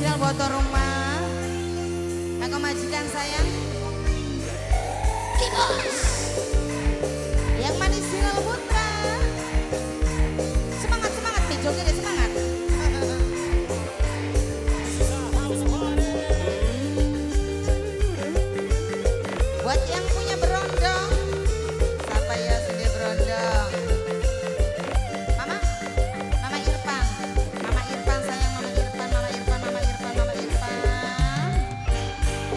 Hilal Boto Rumah. Kakak majikan sayang. Kibos. Yang manis Hilal Putra. Semangat semangat nih joget deh semangat. Buat yang punya berondong, siapa ya sudah berondong? Mama, Mama Irfan, Mama Irfan sayang, Mama Irfan, Mama Irfan, Mama Irfan, Mama Irfan.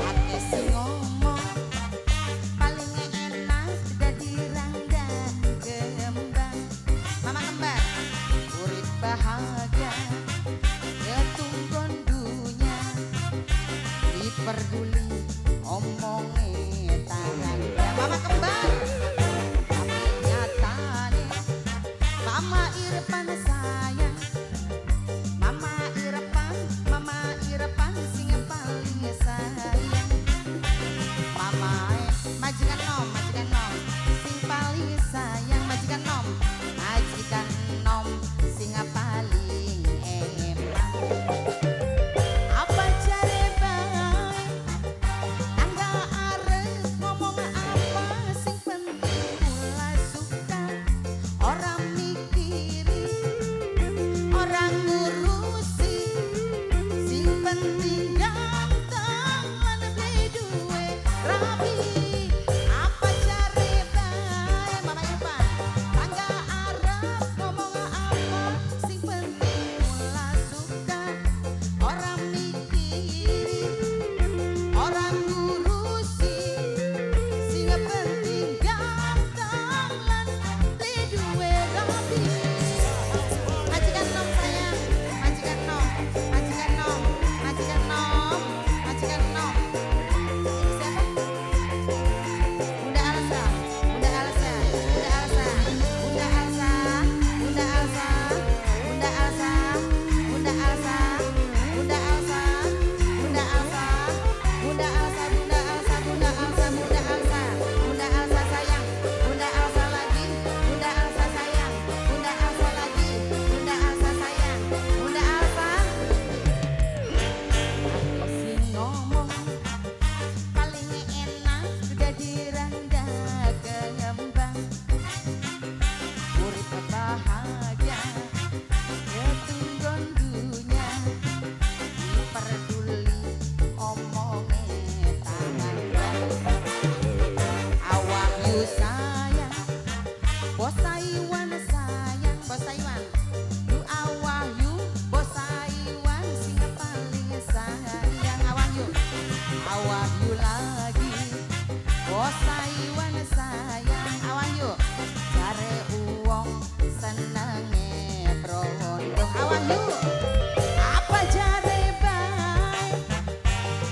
Ate sing ngomong paling enak dadi rangda kembang. Mama kembar, urip bahagia, ketunggon dunya, diperduli omonge. Mama kembar, tapi nyatane Mama Irfan sayang, Mama Irfan sing paling sayang. Mama majikan nom, sing paling sayang, majikan nom, sing paling emang. Apa jare bae tangga arep ngomong apa sing penting kula suka. Orang mikiri, orang ngurusi, sing penting ganteng lan beli duwe rabi. Apa jare bae Mama Irfan tangga arep ngomong apa sing penting kula suka. Orang mikiri, orang ngurusi, sing penting ganteng lan beli duwe rabi. Majikan nom sayang, majikan nom, majikan nom, majikan nom, majikan nom. Ini siapa? Bunda Alsa, Bunda Alsa, Bunda Alsa, Bunda Alsa, Bunda Alsa, Bunda Alsa, Bunda Alsa, Bunda Alsa, Bunda Alsa, Bunda Alsa, Bunda Alsa, Bunda Alsa, Bunda Alsa, Bunda Alsa sayang, Bunda Alsa lagi, Bunda Alsa sayang, Bunda Alsa lagi, Bunda Alsa sayang, Bunda Alsa. Aku sing ngomong paling enak dadi rangda kembang. Urip bahagia ketunggon dunya, diperduli omonge tangga. Awak yu sayang, bos Taiwan sayang, bos Taiwan. Du awah yu, bos Taiwan sing paling sayang. Awah yu, awah yu lagi, bos Taiwan sayang. Awah yu, jare uwong senenge brondong. Awah yu, apa jare bae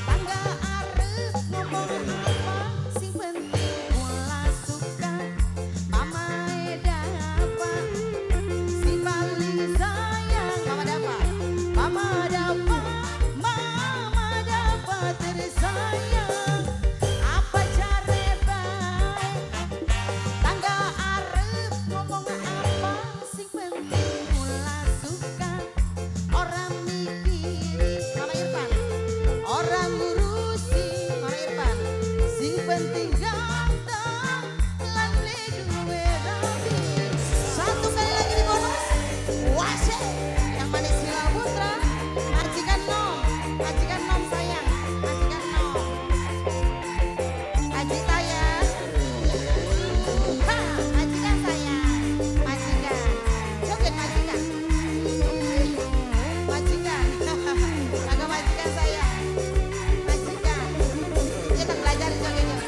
tangga arep ngomong apa sing penting kula suka. Mama Dapa sing paling sayang, Mama Dapa, Mama Dapa, Mama Dapa tersayang. Apa jare bae tangga arep ngomong apa sing penting kula suka. Orang mikiri Mama Irfan, orang ngurusi Mama Irfan, sing penting ganteng lan beli duwe rabi. Satu kali lagi di bonus. Wase yang manis Hilal Putra, majikan nom sayang, majikan nom. Haji sayang, ha, majikan sayang, majikan, joget majikan, majikan, agak majikan sayang, majikan. Kita belajar jogetnya.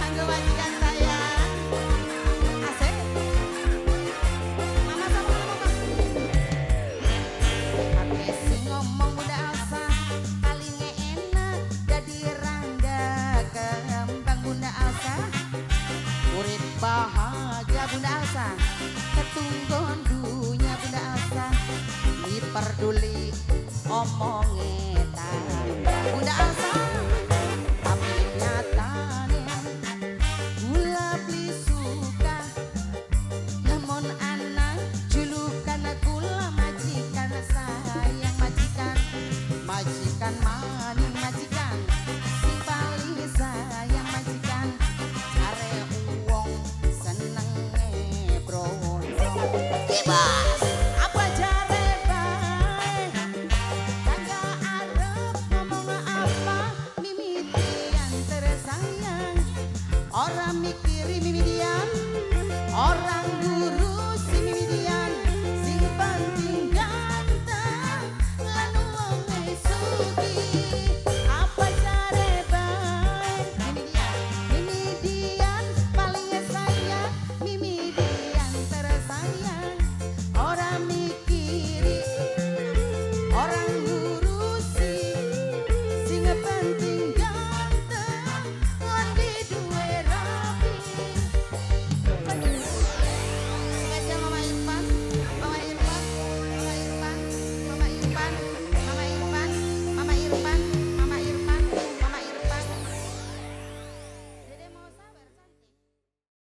Anggo majikan sayang, asik. Mama sama mama. Ate sing ngomong Bunda Alsa paling enak dadi rangda kembang. Bunda Alsa urip bahagia Bunda Alsa, ketunggon dunya Bunda Alsa, diperduli omonge tangga. Bunda Alsa tapi nyatane kula beli suka, lamun anak julukan kula majikan sayang. Majikan Bos. Apa jare bae? Tangga arep ngomong apa? Mimitian tersayang. Ora mikiri mimitian, ora ngurusi mimitian. Sing penting ganteng lan wonge sugih. Apa jare bae? Mimitian, mimitian paling sayang, mimitian tersayang. Ora mikiri, ora ngurusi, sing penting ganteng lan duwe rabi. Spesial Mama Irfan, Mama Irfan, Mama Irfan, Mama Irfan.